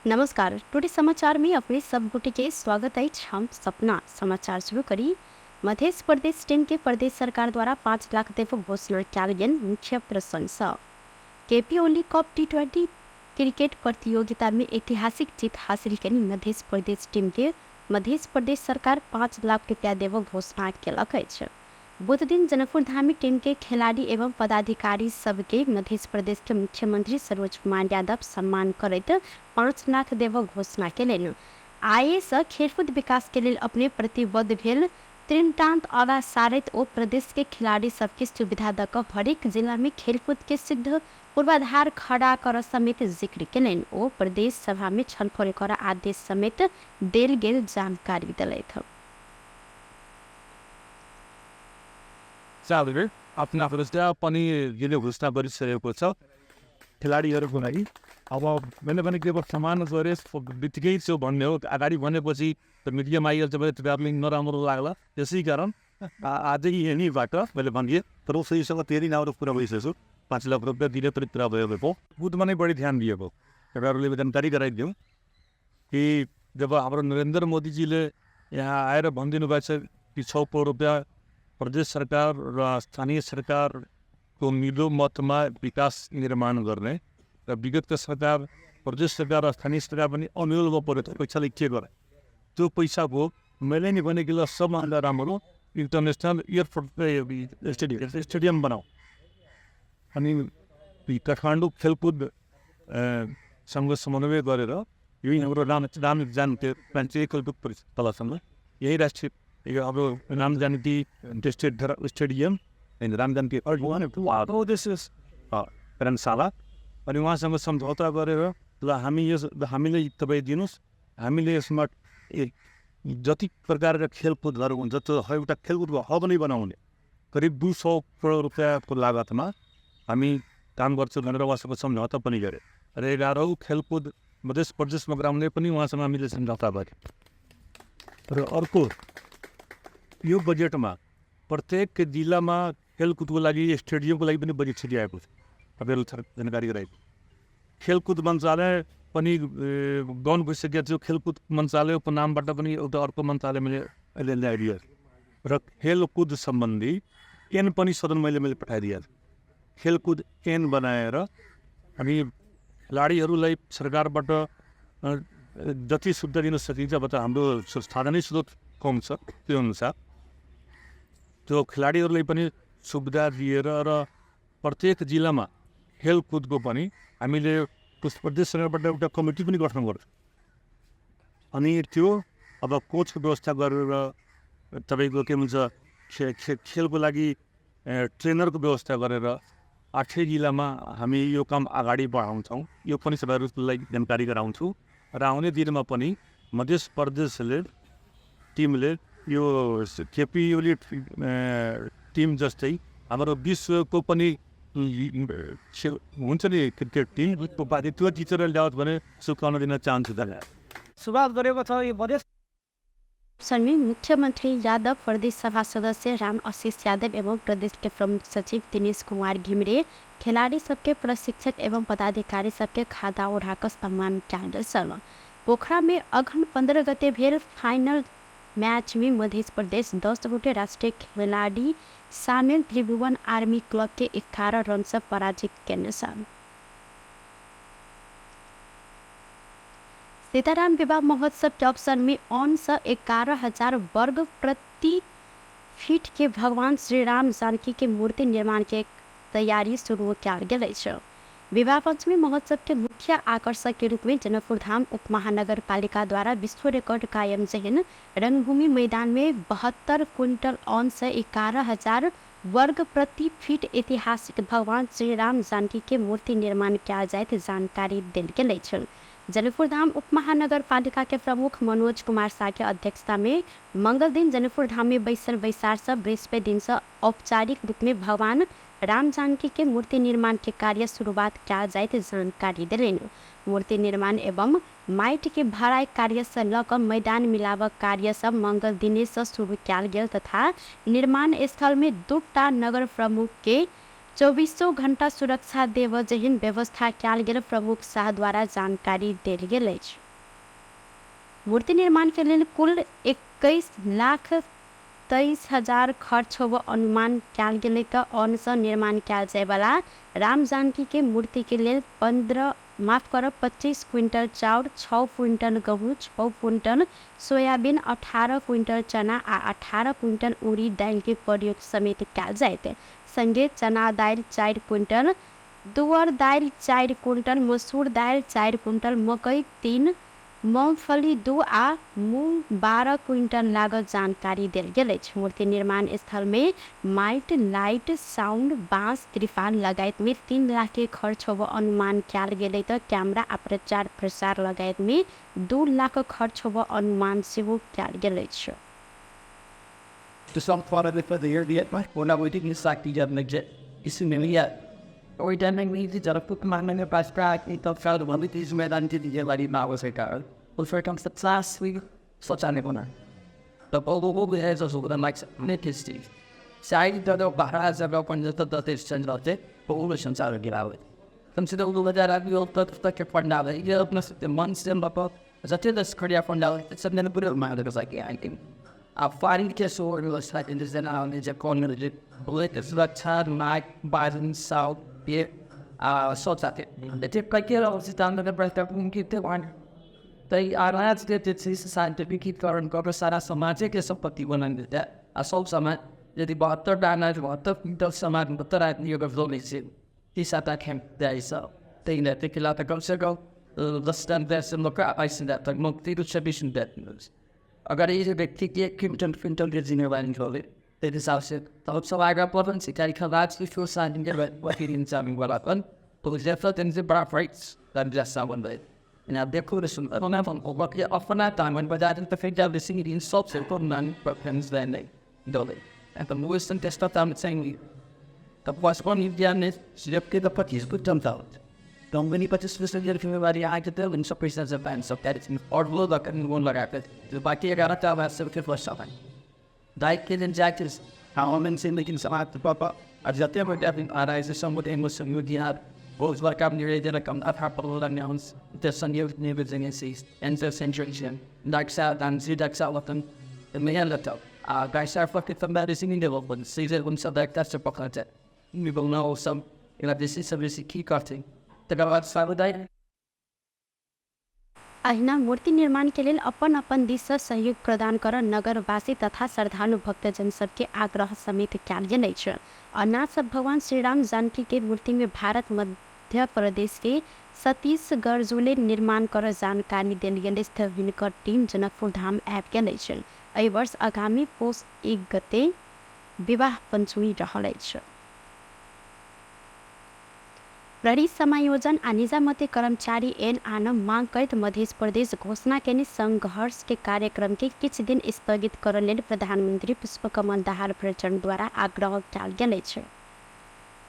नमस्कार, टुडे समाचार में अपने सब गोटे के स्वागत अछि। हम सपना समाचार शुरू करी। मध्य प्रदेश टीम के प्रदेश सरकार द्वारा 5 लाख देब घोषणा कयल गेल मुख्य प्रसंग। केपी ओली कप टी20 क्रिकेट प्रतियोगिता में ऐतिहासिक जीत हासिल केने मध्य प्रदेश टीम के मध्य प्रदेश सरकार 5 लाख रुपया देब घोषणा केलक अछि। बुधदिन जनकपुर धाम में टीम के खिलाड़ी एवं पदाधिकारी सबके मध्य प्रदेश के मुख्यमंत्री सरोज कुमार यादव सम्मान करैत 5 लाख देब घोषणा केलनि। आइ सँ खेलकूद विकास के लेल अपने प्रतिबद्ध भेल तृणटांत आगा सारैत ओ प्रदेश के खिलाड़ी सबके सुविधा द क हरेक जिला में खेलकूद के सिद्ध पूर्वाधार खड़ा कर समेत जिक्र केलनि। ओ प्रदेश सभा में छलफल कर आदेश समेत देल गेल जानकारी देलथि। साहबले आफ्नो आफ्नो पनि दिने घोषणा गरिसकेको छ खेलाडीहरूको लागि। अब मैले भने के समान गरे बित्तिकै त्यो भन्ने हो, अगाडि भनेपछि त मिडियामा आइहाल्छ भने त्यो नराम्रो लाग्ला। त्यसै कारण आजै यहीँबाट मैले भनिदिएँ, तर उसैसँग धेरै राम्रो कुरा भइसकेको छु। 5 लाख रुपियाँ दिने पनि कुरा भयो। कुदमा नै बढी ध्यान दिएको तपाईँहरूले जानकारी गराइदिउँ कि जब हाम्रो नरेन्द्र मोदीजीले यहाँ आएर भनिदिनु भएको छ कि 6 करोड रुपियाँ प्रदेश सरकार र स्थानीय सरकारको मिलो मतमा विकास निर्माण गर्ने र विगतको सरकार प्रदेश सरकार र स्थानीय सरकार पनि अनिलमा पऱ्यो, त्यो पैसाले के गरे? त्यो पैसाको मैले नि भने कि ल सबभन्दा राम्रो इन्टरनेसनल एयरपोर्ट स्टेडियम बनाऊ। अनि काठमाडौँ खेलकुद सँग समन्वय गरेर यही हाम्रो राम जानकी खेलकुद परिषद तलसँग यही राष्ट्रिय यो हाम्रो राम जानकी स्टेडियम होइन राम जानकी धर्मशाला, अनि उहाँसँग सम्झौता गरेर ल हामी यस हामीले तपाईँ दिनुहोस्, हामीले यसमा जति प्रकारका खेलकुदहरू हुन्छ त्यो एउटा खेलकुदको हब नै बनाउने करिब 200 करोड रुपियाँको लागतमा हामी काम गर्छौँ भनेर उहाँसँग सम्झौता पनि गरेँ। र 11औँ खेलकुद मध्य प्रदेशमा गराउने पनि उहाँसँग हामीले सम्झौता गरेँ। र अर्को यो बजेटमा प्रत्येक जिल्लामा खेलकुदको लागि स्टेडियमको लागि पनि बजेट छुट्याएको छ, तपाईँहरू जानकारी गराइदिनु। खेलकुद मन्त्रालय पनि गौण भइसकेको थियो। खेलकुद मन्त्रालयको नामबाट पनि एउटा अर्को मन्त्रालय मैले अहिले ल्याइदिएँ र खेलकुद सम्बन्धी ऐन पनि सदन मैले पठाइदिएँ। खेलकुद ऐन बनाएर हामी खेलाडीहरूलाई सरकारबाट जति सुविधा दिन सकिन्छ, अब त हाम्रो साधनै स्रोत कम छ, त्यो अनुसार त्यो खेलाडीहरूलाई पनि सुविधा दिएर र प्रत्येक जिल्लामा खेलकुदको पनि हामीले प्रदेश सरकारबाट एउटा कमिटी पनि गठन गर्छौँ। अनि त्यो अब कोचको व्यवस्था गरेर तपाईँको के भन्छ खेलको लागि ट्रेनरको व्यवस्था गरेर 8 जिल्लामा हामी यो काम अगाडि बढाउँछौँ। यो पनि तपाईँहरूलाई जानकारी गराउँछु। र आउने दिनमा पनि मध्य प्रदेशले टिमले यो केपी ओली टिम जस्तै हाम्रो विश्वको पनि हुन्छ नि क्रिकेट टिम उपाधि त्यो जितेर ल्याओस् भने शुभकामना दिन चाहन्छु। धन्यवाद। सुरुवात गरेको छ यो मधेस में मुख्यमंत्री यादव, प्रदेश सभा सदस्य राम आशीष यादव एवं प्रदेश के प्रमुख सचिव दिनेश कुमार घिमिरे खिलाड़ी सबके प्रशिक्षक एवं पदाधिकारी सबके खाता ओढ़ाकर सम्मान कयल छल। पोखरा में अघन 15 गते भेल फाइनल मैच में मध्य प्रदेश 10 गोटे राष्ट्रीय खिलाड़ी शामिल त्रिभुवन आर्मी क्लब के 11 रन से पराजित केने छल। सीताराम विवाह महोत्सव के अवसर में अन्न से 11,000 वर्ग प्रति फीट के भगवान श्री राम जानकी के मूर्ति निर्माण के तैयारी शुरू कयल गेल अछि। विवाह पंचमी महोत्सव के मुख्य आकर्षक के रूप में जनकपुर धाम उप महानगर पालिका द्वारा विश्व रिकॉर्ड कायम जेहन रंगभूमि मैदान में 72 क्विंटल अन्न से 11,000 वर्ग प्रति फीट ऐतिहासिक भगवान श्री राम जानकी के मूर्ति निर्माण कयल जाइत जानकारी देल गेल अछि। जनकपुर धाम उप महानगर पालिका के प्रमुख मनोज कुमार शाह के अध्यक्षता में मंगल दिन जनकपुर धाम में बैसल बैसार से बृहस्पति दिन से औपचारिक रूप में भगवान राम जानकी के मूर्ति निर्माण के कार्य शुरुआत कयल जाइत जानकारी देलनि। मूर्ति निर्माण एवं माटि के भराई कार्य से ल क मैदान मिलावक कार्य सब मंगल दिने से शुरू कयल गेल तथा निर्माण स्थल में 2 नगर प्रमुख के 24 घण्टा सुरक्षा देब जेहन व्यवस्था कयल गेल प्रमुख शाहद्वारा जानकारी देल गेल अछि। मूर्ति निर्माण के लेल कुल 21,23,000 खर्च होब अनुमान कयल गेलै तऽ अन्नसँ निर्माण कयल जायवला राम जानकी के मूर्ति के लेल 25 क्विंटल चाउर, 6 क्विंटल गहूँ, 6 क्विंटल सोयाबीन, 18 क्विंटल चना आ 18 क्विंटल उड़ी दालि के प्रयोग समेत कयल जायत। संगे चना दालि 4 क्विंटल, तुअर दालि 4 क्विंटल, मसूर दालि 4 क्विंटल, मकई 3, मूँगफली 2 आ मूँग 12 क्विंटल लागत जानकारी देल गेल अछि। मूर्ति निर्माण स्थल में माइट, लाइट, साउंड, बाँस, त्रिपाल लगायत में 3 लाख के खर्च होब अनुमान कयल गेलै तऽ कैमरा आ प्रचार प्रसार लगायत में 2 लाख खर्च होब अनुमान सेहो कयल गेल अछि। यदि 72 दाना 72 क्विंटल सामान 72 आदमी अगर जो से अगर एक व्यक्ति के क्विंटल क्विंटल के जिम्मेवारी होले त्यो हिसाब से तब सब आगा पर्न सिकारी खलाज के साइन के वकील वाला पन तो जैसा से बड़ा फाइट्स तब जैसा बन रहे ना देखो सुन अपना तामन बजा तो फिर जब सिंह सबसे को नन पर देने डोले and the most testa tam saying the was one indian जबकि the 25 को जमता हो Dongani participants के बारे आगे तो इन सब पैसा जब बैंक सब that और वो लग वो लगा कर तो बाकी 11 का बात सब के फर्स्ट सामान दाइक के दिन जाके how men से लेकिन समाज पापा और जाते हैं बट आ रहा है समुद्र एंगो संयोग यार बहुत बार काम नहीं रहता कम अथा पर announce the संयोग ने बजने से and the century dark south and see dark south and the laptop guys are fucking from that is in the open see that one subject that's a pocket we will know some you know this is a key cutting अहिना मूर्ति निर्माण के लेल अपन अपन दिस से सहयोग प्रदान कर नगरवासी तथा श्रद्धालु भक्तजन सबके आग्रह समेत कयल गेल अछि। अनाथ सब भगवान श्रीराम जानकी के मूर्ति में भारत मध्य प्रदेश के सतीश गर्जुले निर्माण कर जानकारी देल गेल अछि। हिनकर टीम जनकपुर धाम आबि गेल अछि। एहि वर्ष आगामी पौष 1 गते विवाह पंचमी रहल अछि। प्रहरी समायोजन आ निजामती कर्मचारी एन आन मांग करैत मध्य प्रदेश घोषणा केने संघर्ष के कार्यक्रम के किछु दिन स्थगित करऽ लेल प्रधानमंत्री पुष्पकमल दाहाल प्रचण्ड द्वारा आग्रह कयल गेल अछि।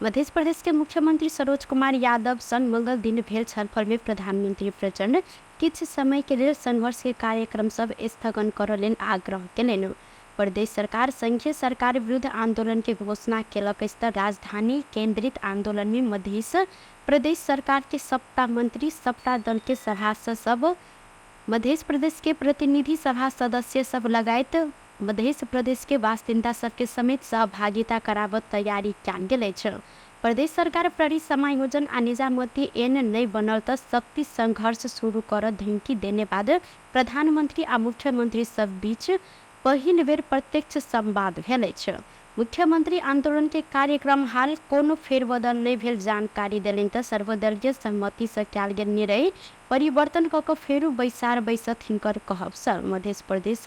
मध्य प्रदेश के मुख्यमंत्री सरोज कुमार यादव संग मंगल दिन भेल छलफल में प्रधानमंत्री प्रचण्ड किछु समय के लेल संघर्ष के कार्यक्रम सब स्थगन करऽ लेल आग्रह केलनि। प्रदेश सरकार संघीय सरकार विरुद्ध आंदोलन के घोषणा केलक अछि तऽ राजधानी केंद्रित आंदोलन में मध्य प्रदेश सरकार के सबटा मंत्री, सबटा दल के सभासद सब, मध्य प्रदेश के प्रतिनिधि सभा सदस्य सब लगायत मध्य प्रदेश के बासिन्दा सबके समेत सहभागिता कराबत तैयारी कयल गेल अछि। प्रदेश सरकार प्रहरी समायोजन आ निजामती एन नहि बनल तऽ शक्ति संघर्ष शुरू कर धमकी देने बाद प्रधानमंत्री आ मुख्यमंत्री सब बीच पहिल बेर प्रत्यक्ष संवाद भेल अछि। मुख्यमंत्री आंदोलन के कार्यक्रम हाल कोनो फेरबदल नहि भेल जानकारी देलनि तऽ सर्वदलीय सहमति से कयल गेल निर्णय परिवर्तन कऽ कऽ फेरू बैसार बैसत हिनकर कहब सर। मध्य प्रदेश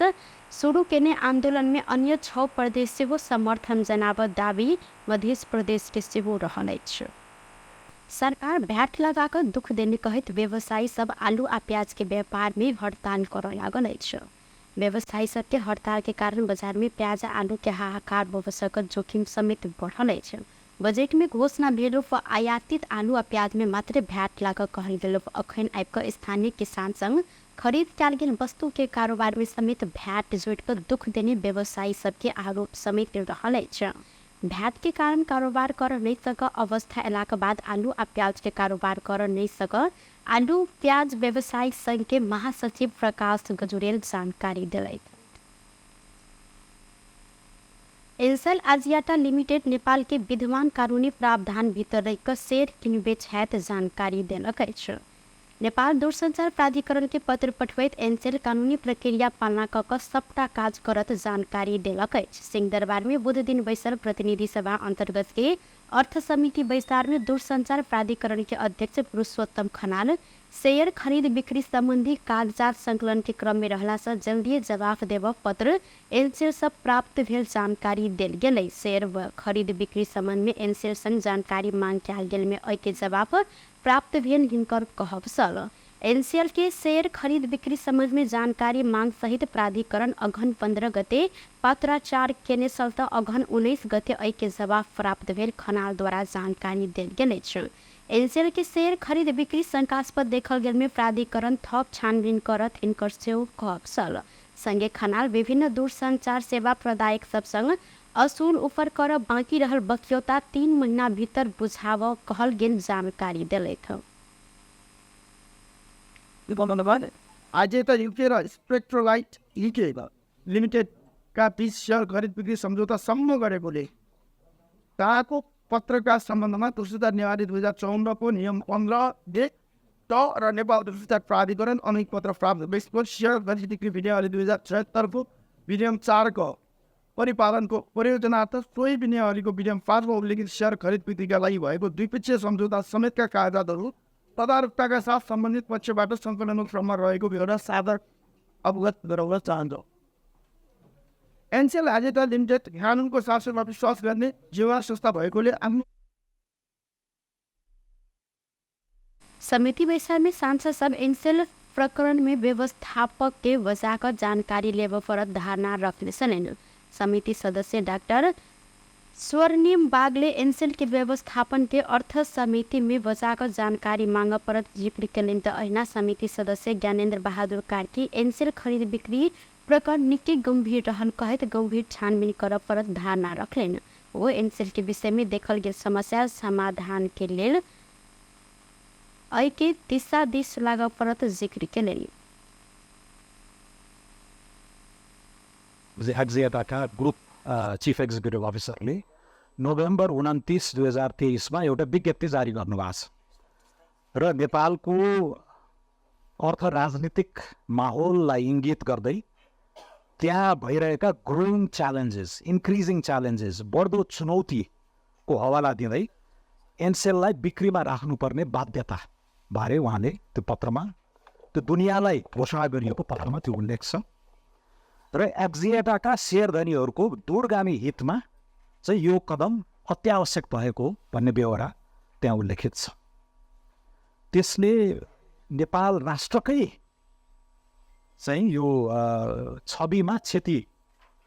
शुरू केने आंदोलन में अन्य 6 प्रदेश सेहो समर्थन जनाबत दावी मध्य प्रदेश के सेहो रहल अछि। सरकार भ्याट लगा कऽ दुख देने कहैत व्यवसायी सब आलू आ प्याज के व्यापार में हड़ताल करऽ लागल अछि। व्यवसायी सबके हड़ताल के कारण बाजार में प्याज आ आलू के हाहाकार होबय सकत जोखिम समेत बढ़ल अछि। बजट में घोषणा भेलो पर आयातित आलू आ प्याज में मात्र भ्याट लागऽ कहल गेल अखन आबि कऽ स्थानीय किसान संग खरीद कयल गेल वस्तु के कारोबार में समेत भ्याट जोड़ि कऽ दुख देने व्यवसायी सबके आरोप समेत रहल अछि। भ्याट के कारण कारोबार कर नहीं सक अवस्था एलाक बाद आलू आ प्याज के कारोबार कर नहीं सक आलू प्याज व्यवसायी संघ के महासचिव प्रकाश गजुरेल जानकारी दिलथि। एनसेल आजियाटा लिमिटेड नेपाल के विद्यमान कानूनी प्रावधान भीतर रहिक शेयर किनबेच हैत जानकारी देलक अछि। नेपाल दूरसञ्चार प्राधिकरण के पत्र पठबैत एनसेल कानूनी प्रक्रिया पालना क कऽ सबटा काज करत जानकारी देलक अछि। सिंहदरबार में बुध दिन बैसल प्रतिनिधि सभा अंतर्गत के अर्थ समिति बैसार में दूरसञ्चार प्राधिकरण के अध्यक्ष पुरुषोत्तम खनाल शेयर खरीद बिक्री संबंधी कागजात संकलन के क्रम में रहला से जल्दीए जवाफ देब पत्र एनसेल से प्राप्त भेल जानकारी देल गेलै। शेयर खरीद बिक्री संबंध में एनसेल संग जानकारी मांग कयल गेल में एहि के जवाब प्राप्त भेल हिनकर कहब छल। एनसीएल के शेयर खरीद बिक्री संबंध में जानकारी मांग सहित प्राधिकरण अघन 15 गते पत्राचार केने छल त अघन 19 गते एहि के जवाब प्राप्त भेल खनाल द्वारा जानकारी देल गेल अछि। एनसीएल के शेयर खरीद बिक्री शंकास्पद देखल गेल में प्राधिकरण थप छानबीन करत हिनकर सेहो कहब छल। संगे खनाल विभिन्न दूरसञ्चार सेवा प्रदायक सब संग असूल ऊपर कर बाँकी रहल बक्यौता 3 महीना भीतर बुझाव कहल गेल जानकारी देलथि। आजेता युके र स्पेक्ट्रोलाइट युके लिमिटेडका बीच सेयर खरिद बिक्री सम्झौता सम्म गरेकोले ताको पत्रका सम्बन्धमा दूरसञ्चार नियमावली 2054 को नियम 15 ट र नेपाल दूरसञ्चार प्राधिकरण अनुचित पत्र प्राप्त भएपछि सेयर खरिद बिक्री विनियमावली 2076 को विनियम 4 को परिपालनको प्रयोजनार्थ सोही विनियमावलीको विनियम 5 मा उल्लेखित सेयर खरिद बिक्रीका लागि भएको द्विपक्षीय सम्झौता समेतका कागजातहरू तदारुकताका साथ सम्बन्धित पक्षबाट सङ्कलनको क्रममा रहेको बेहोरा सादर अवगत गराउन चाहन्छौँ। एनसेल आजेता लिमिटेड कानुनको शासनमा विश्वास गर्ने जिम्मेवार संस्था भएकोले आफ्नो समिति बैसार में सांसद सब एनसेल प्रकरण में व्यवस्थापक के बजाकर जानकारी लेब परत धारणा रखने छलनि। समिति सदस्य डाक्टर स्वर्णिम बागले एनसेल के व्यवस्थापन के अर्थ समिति में बजाकर जानकारी मांग परत जिक्र केलनि त अहिना समिति सदस्य ज्ञानेन्द्र बहादुर कार्की एनसेल खरीद बिक्री प्रकरण निकै गम्भीर रहल कहैत गम्भीर छानबीन कर परत धारणा रखलनि। ओ एनसेल के विषय में देखल गेल समस्या समाधान के लेल एहि के दिशा दिस लागऽ परत जिक्र केलनि। एक्जियाटाका ग्रुप चिफ एक्जिक्युटिभ अफिसरले नोभेम्बर 29, 2023 मा एउटा विज्ञप्ति जारी गर्नुभएको छ र नेपालको अर्थ राजनीतिक माहौललाई इङ्गित गर्दै त्यहाँ भइरहेका ग्रोइङ च्यालेन्जेस, इन्क्रिजिङ च्यालेन्जेस, बढ्दो चुनौतीको हवाला दिँदै एनसेललाई बिक्रीमा राख्नुपर्ने बाध्यता बारे उहाँले त्यो पत्रमा, त्यो दुनियाँलाई घोषणा गरिएको पत्रमा त्यो उल्लेख छ र एक्जिएटाका सेयरधनीहरूको दूरगामी हितमा चाहिँ यो कदम अत्यावश्यक भएको भन्ने बेहोरा त्यहाँ उल्लेखित छ। त्यसले नेपाल राष्ट्रकै चाहिँ यो छविमा क्षति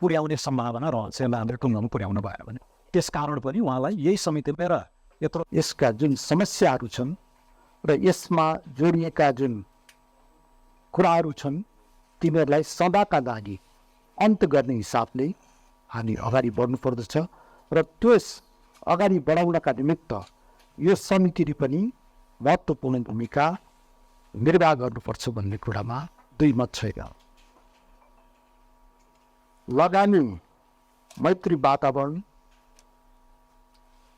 पुर्याउने सम्भावना रहन्छ, यसलाई हामीले टुङ्गोमा पुर्याउनु भएन भने। त्यसकारण पनि उहाँलाई यही समितिमा र यत्रो यसका जुन समस्याहरू छन् र यसमा जोडिएका जुन कुराहरू छन् तिनीहरूलाई सदाका लागि अन्त गर्ने हिसाबले हामी अगाडि बढ्नुपर्दछ र त्यस अगाडि बढाउनका निमित्त यो समितिले पनि महत्त्वपूर्ण भूमिका निर्वाह गर्नुपर्छ भन्ने कुरामा दुई मत छैन। लगानी मैत्री वातावरण,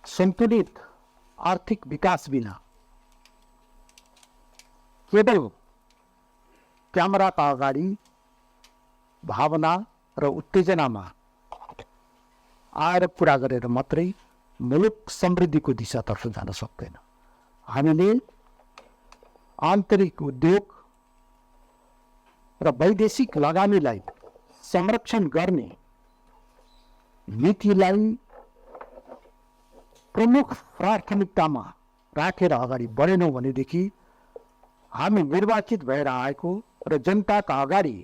सन्तुलित आर्थिक विकास बिना केवल क्यामेराका अगाडि भावना र उत्तेजनामा आएर कुरा गरेर मात्रै मुलुक समृद्धिको दिशातर्फ जान सक्दैन। हामीले आन्तरिक उद्योग र वैदेशिक लगानीलाई संरक्षण गर्ने नीतिलाई प्रमुख प्राथमिकतामा राखेर अगाडि बढेनौँ भनेदेखि हामी निर्वाचित भएर आएको र जनताका अगाडि,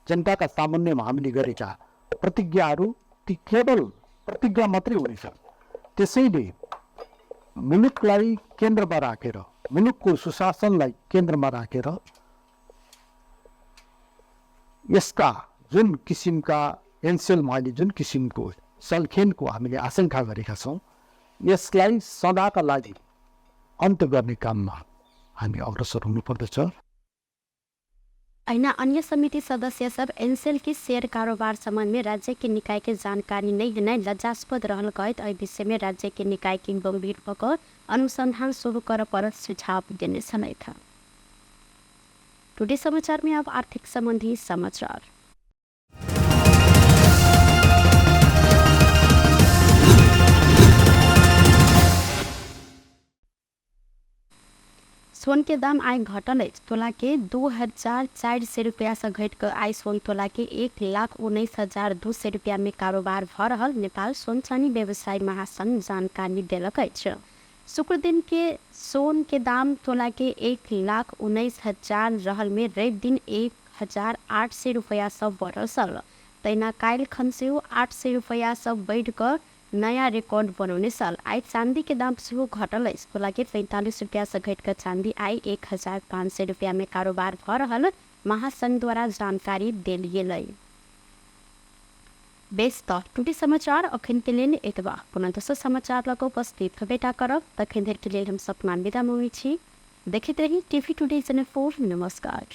जनताका सामान्यमा हामीले गरेका प्रतिज्ञाहरू ती केवल प्रतिज्ञा मात्रै हुनेछ। त्यसैले मुलुकलाई केन्द्रमा राखेर, मुलुकको सुशासनलाई केन्द्रमा राखेर यसका जुन किसिमका एनसेलमा अहिले जुन किसिमको सल्खेनको हामीले आशंका गरेका छौँ, यसलाई सदाका लागि अन्त गर्ने काममा हामी अग्रसर हुनुपर्दछ। अहिना अन्य समिति सदस्य सब एनसेल के शेयर कारोबार संबंध में राज्य के निकाय के जानकारी नहीं देना लज्जास्पद रहल कहैत एहि विषय में राज्य के निकाय के गंभीर भऽ अनुसंधान शुरू कर परत सुझाव देने छलथि। टुडे समाचार में अब आर्थिक संबंधी समाचार। सोन के दाम आइ घटल अछि। तोला के 2400 रुपया से घटि कऽ आइ सोन तोला के 1,19,200 रुपया में कारोबार भऽ रहल नेपाल सोन चानी व्यवसायी महासंघ जानकारी देलक अछि। शुक्र दिन के सोन के दाम तोला के 1,19,000 रहल में रवि दिन 1,800 रुपया सब बढ़ल छल। तहिना काल्हि खन सेहो 800 रुपया सब बढ़ि कऽ नयाँ रिकॉर्ड बनौने छल। आइ चाँदी के दाम सेहो घटल अछि। तोला के 45 रुपया से घटि कऽ चाँदी आइ 1,500 रुपया में कारोबार भऽ रहल महासंघ द्वारा जानकारी देल गेल अछि। बेस तऽ टुटी समाचार अखन के लेल एतबा। पुनः दोसर समाचार लऽ कऽ उपस्थित हेबेटा करब। तखन धरि के लेल हम सपना विदा मङ्गै छी। देखैत रही टीवी टुडे चैनल 4। नमस्कार।